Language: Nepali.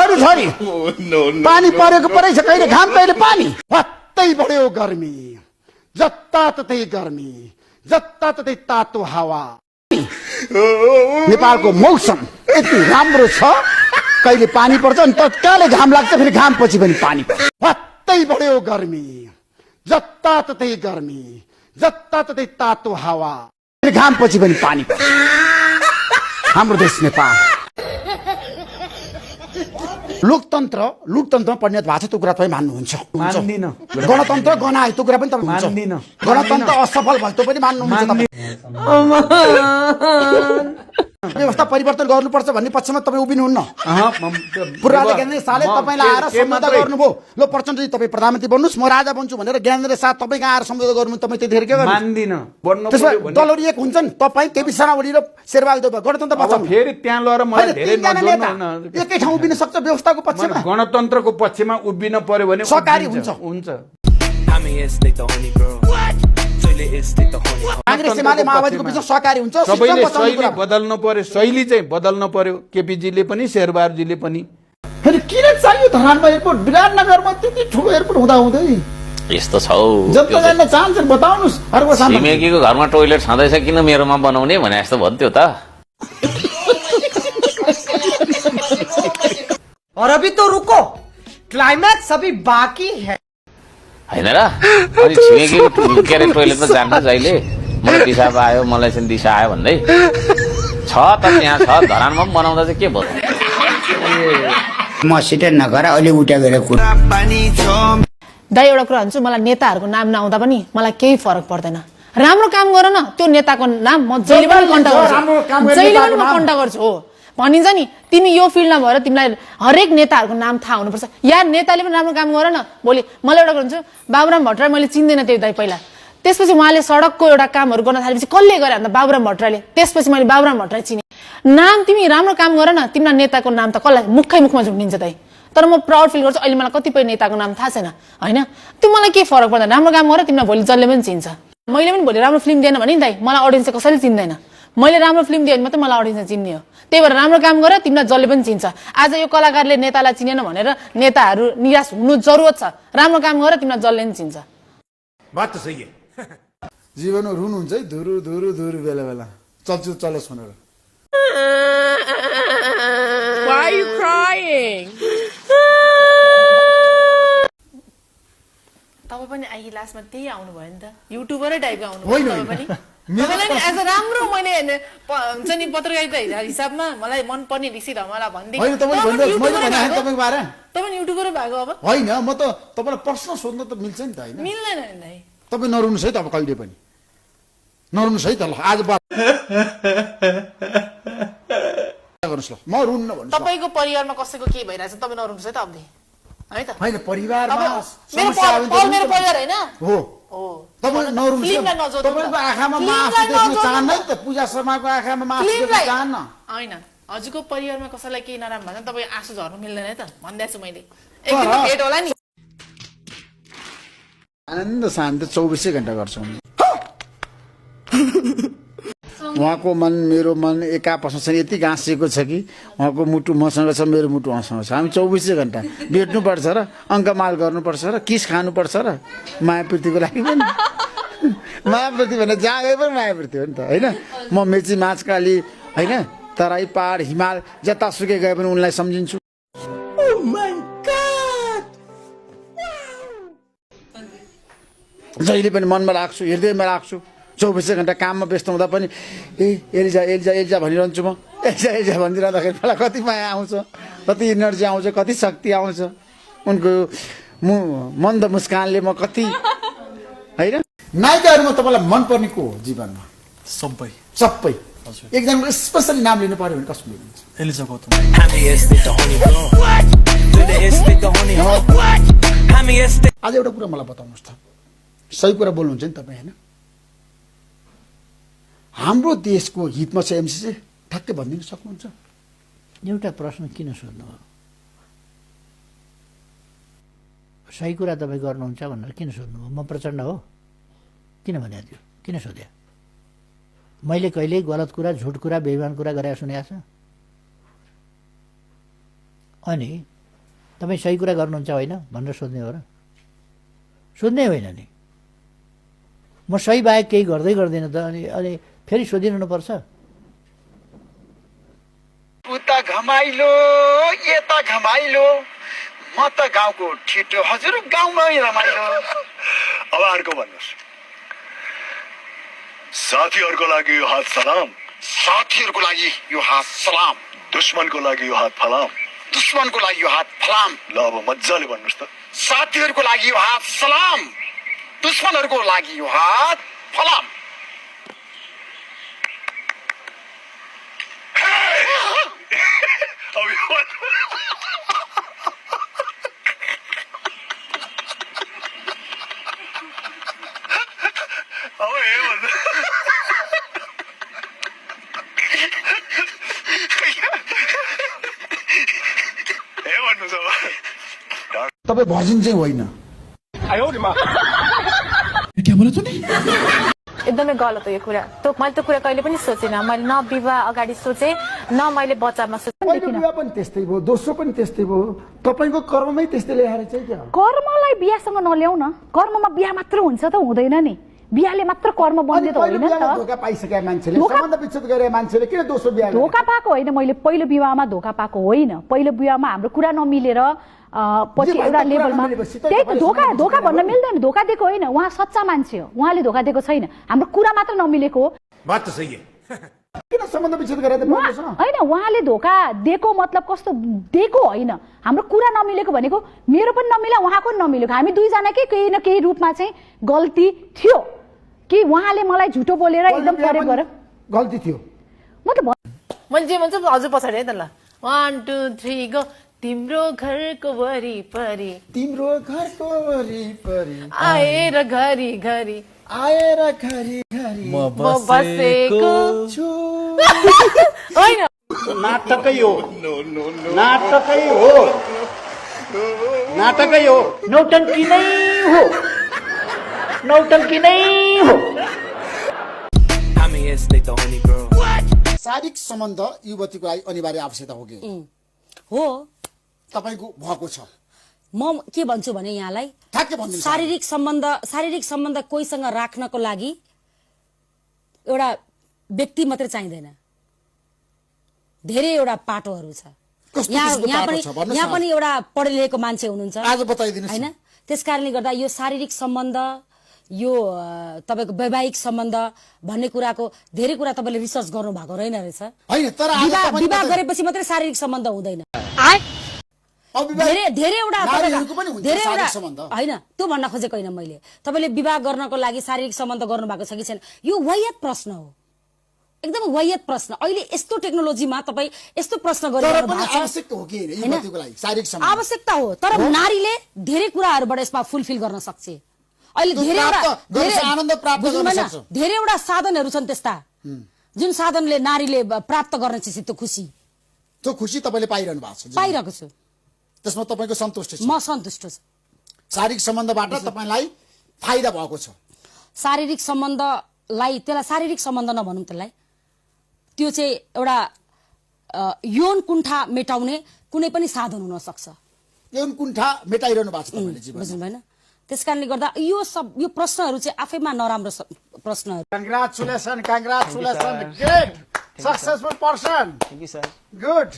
छोरी छोरी पानी परेको परै छ, कहिले घाम कहिले पानी। हत्तै बढ्यो गर्मी, जताततै गर्मी, जताततै तातो हावा। नेपालको मौसम यति राम्रो छ, कहिले पानी पर्छ अनि तत्कालै घाम लाग्छ, फेरि घाम पछि पनि पानी पर्छ। हत्तै बढ्यो गर्मी, जताततै गर्मी, जताततै तातो हावा, फेरि घाम पछि पनि पानी पर्छ। हाम्रो देश नेपाल लोकतन्त्रमा परिणत भएको छ, त्यो कुरा तपाईँ मान्नुहुन्छ? मान्दिन। गणतन्त्र गनाए त्यो कुरा पनि तपाईँ मान्दिन। गणतन्त्र असफल भयो त्यो पनि मान्नुहुन्छ तपाईँ? व्यवस्था परिवर्तन गर्नुपर्छ भन्ने पक्षमा तपाईँ उभिनुहुन्न? पूर्वाले ज्ञानेन्द्र शाहले तपाईँलाई आएर सम्झौता गर्नुभयो, लो प्रचण्डजी तपाईँ प्रधानमन्त्री बन्नुहोस्, म राजा बन्छु भनेर ज्ञानेन्द्र शाह तपाईँको आएर सम्झौता गर्नु, तपाईँ त्यतिखेर के गर्नु? मान्दिन। त्यसमा दलहरू एक हुन्छन्, तपाईँ केपी शर्मा ओली र शेरबहादुर देउवा गणतन्त्र बचाउनु। फेरि त्यहाँ लगेर मलाई धेरै नजोड्नु। एकै ठाउँ उभिन सक्छ व्यवस्थाको पक्षमा? गणतन्त्रको पक्षमा उभिन पर्यो भने सहकारी हुन्छ। कांग्रेस एमाले माओवादीको बिचमा सहकारी हुन्छ। सबैले शैली बदल्नु पर्यो, शैली चाहिँ बदल्नु पर्यो, केपीजीले पनि शेरबहादुरजीले पनि। फेरि किन चाहियो धरानमा एयरपोर्ट? विराटनगरमा त्यति ठुलो एयरपोर्ट हुँदाहुँदै यस्तो छ हौ। जनता जान्न चाहन्छन्, बताउनुस्। अर्को छिमेकीको घरमा टोइलेट छँदैछ, किन मेरोमा बनाउने भने जस्तो भन्थ्यो त। और अभी तो रुको, क्लाइमैक्स अभी बाकी है। हैन र? अनि छिमेकीको के अरे टोइलेटमा जान्छ जहिले मलाई दिशा आयो, मलाई चाहिँ दिशा आयो भन्दै छ त, त्यहाँ छ। धरानमा पनि बनाउँदा चाहिँ के भयो? म सिटे नगर अलि उठ्या गएर कुरा दाइ एउटा कुरा भन्छु, मलाई नेताहरूको नाम नआउँदा पनि मलाई केही फरक पर्दैन। राम्रो काम गर न, त्यो नेताको नाम म जहिले पनि कन्ट्याक्ट गर्छु, जहिले पनि म कन्ट्याक्ट गर्छु। हो भनिन्छ नि, तिमी यो फिल्डमा भएर तिमीलाई हरेक नेताहरूको नाम थाहा हुनुपर्छ। यार नेताले पनि राम्रो काम गर न। भोलि मलाई एउटा भन्छु, बाबुराम भट्टराई मैले चिन्दैन त्यो दाइ पहिला, त्यसपछि उहाँले सडकको एउटा कामहरू गर्न थालेपछि कसले गरे भन्दा बाबुराम भट्टराईले, त्यसपछि मैले बाबुराम भट्टराई चिने। नाम तिमी राम्रो काम गर न, तिम्रो नेताको नाम त कसलाई मुखमा झुक्निन्छ दाइ। तर म प्राउड फिल गर्छु, अहिले मलाई कतिपय नेताको नाम थाहा छैन होइन। त्यो मलाई के फरक पर्दैन, राम्रो काम गर, तिमीलाई भोलि जसले पनि चिन्छ। मैले पनि भोलि राम्रो फिल्म दिएन भने नि दाइ मलाई अडियन्सले कसैले चिन्दैन। मैले राम्रो फिल्म दिएँ भने मात्रै मलाई अडियन्सले चिन्ने हो। त्यही भएर राम्रो काम गर, तिमीलाई जसले पनि चिन्छ। आज यो कलाकारले नेतालाई चिनेन भनेर नेताहरू निराश हुनु जरुरत छ। राम्रो काम गर, तिमीलाई जसले पनि चिन्छ। बात त सही है। जीवनमा रुनुहुन्छ है, धुरु धुरु धुरु बेला बेला चल्छु चलोस् भनेर। Why are you crying? तपाईँ पनि आई लास्टमा त्यही आउनु भयो नि त, युट्युबरै टाइपको आउनु भयो तपाईँ पनि। तपाईँलाई नि एज अ राम्रो मैले हुन्छ नि पत्रकारिता हिसाबमा मलाई मनपर्ने ऋषि धमाला भनिदिएँ। तपाईँ युट्युबरै भएको अब होइन, म त तपाईँलाई प्रश्न सोध्न त मिल्छ नि त होइन? मिल्दैन नि दाइ। तपाईँ नरुनुहोस् है त, अब कहिले पनि नरुनुहोस् है त। ल आज बात गर्नुहोस्, ल म रुन्न भन्छु। तपाईँको परिवारमा कसैको के भइरहेछ तपाईँ नरुनुहोस् है त अबदेखि है त। होइन परिवारमा मेरो परिवार होइन हो, तपाईँ नरुनुहोस्। तपाईँको आँखामा मासु देख्न चाहन्न नि त, पूजा शर्माको आँखामा मासु देख्न चाहन्न होइन। हजुरको परिवारमा कसैलाई केही नराम्रो भन्छ तपाईँ आँसु झर्नु मिल्दैन है त भन्दैछु मैले। एकदिन भेट होला नि। आनन्द शान्ति 24 घण्टा गर्छौँ। उहाँको मन मेरो मन एक आपसमा छ, यति गाँसिएको छ कि उहाँको मुटु मसँग छ, मेरो मुटु उहाँसँग छ। हामी 24 घण्टा भेट्नुपर्छ र अङ्कमाल गर्नुपर्छ र किस खानुपर्छ र मायावृत्तिको लागि पनि। मायावृत्ति भने जहाँ गए पनि मायावृत्ति हो नि त होइन। म मेची माछकाली होइन, तराई पहाड हिमाल जतासुकै गए पनि उनलाई सम्झिन्छु। जहिले पनि मनमा राख्छु, हृदयमा राख्छु। 24 घण्टा काममा व्यस्त हुँदा पनि एल्जा एल्जा एल्जा भनिरहन्छु। म एल्जा एल्जा भनिरहँदाखेरि मलाई कति माया आउँछ, कति इनर्जी आउँछ, कति शक्ति आउँछ। उनको मन्द मुस्कानले म कति होइन। नायिकाहरूमा तपाईँलाई मनपर्ने को हो जीवनमा? सबै सबै। एकजना स्पेसली नाम लिनु पर्यो भने कसको लिनुहुन्छ? एलिजा गौतम। आज एउटा कुरा मलाई बताउनुहोस् त, सही कुरा बोल्नुहुन्छ नि तपाईँ होइन? हाम्रो देशको हितमा छ एमसिसी, ठ्याक्कै भनिदिन सक्नुहुन्छ? एउटा प्रश्न किन सोध्नु हो? सही कुरा तपाईँ गर्नुहुन्छ भनेर किन सोध्नु हो? म प्रचण्ड हो किन भने थियो? किन सोध्या? मैले कहिल्यै गलत कुरा, झुट कुरा, बेइमान कुरा गरेर सुनेको छ? अनि तपाईँ सही कुरा गर्नुहुन्छ होइन भनेर सोध्ने हो र? सोध्नै होइन नि। म सही बाहेक केही गर्दै गर्दिनँ त अनि फेरि सोधिरहनुपर्छ? उता घमाइलो यता घमाइलो म त गाउँको ठिटो हजुर गाउँमै रमाइलो। अब अर्को भन्नुहोस्। साथीहरूको लागि यो हात सलाम, साथीहरूको लागि यो हात सलाम, दुश्मनको लागि यो हात फलाम। दुश्मनको लागि यो हात फलाम। ल अब मजाले भन्नुहोस् त। साथीहरूको लागि यो हात सलाम, दुश्मनहरूको लागि यो हात फलाम। अब यो अब हे भन्नु हे भन्नुहोस् अब। तपाईँ भर्जिन चाहिँ होइन। एकदमै गलत हो यो कुरा। मैले त्यो कुरा कहिले पनि सोचेन। मैले न विवाह अगाडि सोचे न मैले बच्चामा सोचे। पहिलो विवाह पनि त्यस्तै भयो, दोस्रो पनि त्यस्तै भयो। तपाईँको कर्ममै त्यस्तै ल्याएर चाहिँ क्या कर्मलाई बिहासँग नल्याउ न। कर्ममा बिहा मात्र हुन्छ त हुँदैन नि। बिहाले मात्र कर्म बन्ने त होइन नि त। धोका पाइसकेका मान्छेले सम्बन्ध विच्छेद गरे मान्छेले किन दोस्रो बिहा धोका पाएको होइन। मैले पहिलो विवाहमा धोका पाएको होइन। पहिलो विवाहमा हाम्रो कुरा नमिलेर पछि एउटा लेभलमा त्यही त धोका भन्न मिल्दैन। धोका दिएको होइन, उहाँ सच्चा मान्छे हो, उहाँले धोका दिएको छैन। हाम्रो कुरा मात्र नमिलेको हो। बात त सही है। किन सम्बन्ध विच्छेद गरेर होइन, उहाँले धोका दिएको मतलब कस्तो दिएको होइन। हाम्रो कुरा नमिलेको भनेको मेरो पनि नमिला उहाँको पनि नमिलेको। हामी दुईजनाकै केही न केही रूपमा चाहिँ गल्ती थियो कि उहाँले मलाई झुटो बोलेर एकदम प्रयोग गरेर गल्ती थियो। मतलब मैले जे भन्छ हजुर पछाडि है त ल। 1 2 3 गो। तिम्रो घरको वरिपरि, तिम्रो घरको वरिपरि आएर घरि घरि, आएर घरि घरि म बसेको छु। होइन नाटकै हो, नाटकै हो, नाटकै हो, नौटङ्की नै हो, नौटङ्की नै हो। शारीरिक सम्बन्ध युवतीको लागि अनिवार्य आवश्यकता हो कि हो? तपाईँको भएको छ? म के भन्छु भने यहाँलाई ठ्याक्कै भनिदिनु। शारीरिक सम्बन्ध कोहीसँग राख्नको लागि एउटा व्यक्ति मात्रै चाहिँदैन, धेरै एउटा पाटोहरू छ। यहाँ पनि एउटा पढे लेखेको मान्छे हुनुहुन्छ आज बताइदिनुहोस् हैन? त्यसकारणले गर्दा यो शारीरिक सम्बन्ध, यो तपाईको वैवाहिक सम्बन्ध भन्ने कुराको धेरै कुरा तपाईले रिसर्च गर्नु भएको रहेन रहेछ। हैन, तर विवाह गरेपछि मात्रै शारीरिक सम्बन्ध हुँदैन। धेरै एउटा होइन, त्यो भन्न खोजेको होइन मैले। तपाईले विवाह गर्नको लागि शारीरिक सम्बन्ध गर्नु भएको छ कि छैन, यो वाहियात प्रश्न हो, एकदम वाहियात प्रश्न। अहिले यस्तो टेक्नोलोजीमा तपाई यस्तो प्रश्न गरिरहनु भएको छ। आवश्यकता हो कि युवतीको लागि शारीरिक सम्बन्ध? आवश्यकता हो, तर नारीले धेरै कुराहरुबाट यसमा फुलफिल गर्न सक्छ। अहिले धेरैवटा साधनहरू छन् त्यस्ता जुन साधनले नारीले प्राप्त गर्न चाहिँ त्यो खुसी तपाईले पाइरहनु भएको छ? पाइरहेको छु। त्यसमा तपाईको सन्तुष्ट छ? म सन्तुष्ट छु। शारीरिक सम्बन्धबाट तपाईलाई फाइदा भएको छ? शारीरिक सम्बन्धलाई त्यसलाई शारीरिक सम्बन्ध नभनौं, त्यसलाई त्यो चाहिँ एउटा यौन कुण्ठा मेटाउने कुनै पनि साधन हुन सक्छ। यौन कुण्ठा मेटाइरहनु भएको छ तपाईले जीवनमा, बुझ्नु भएन? त्यसकारणले गर्दा यो प्रश्नहरू चाहिँ आफैमा नराम्रो प्रश्नहरू। Congratulations, congratulations, great, successful person. Thank you, sir. Good.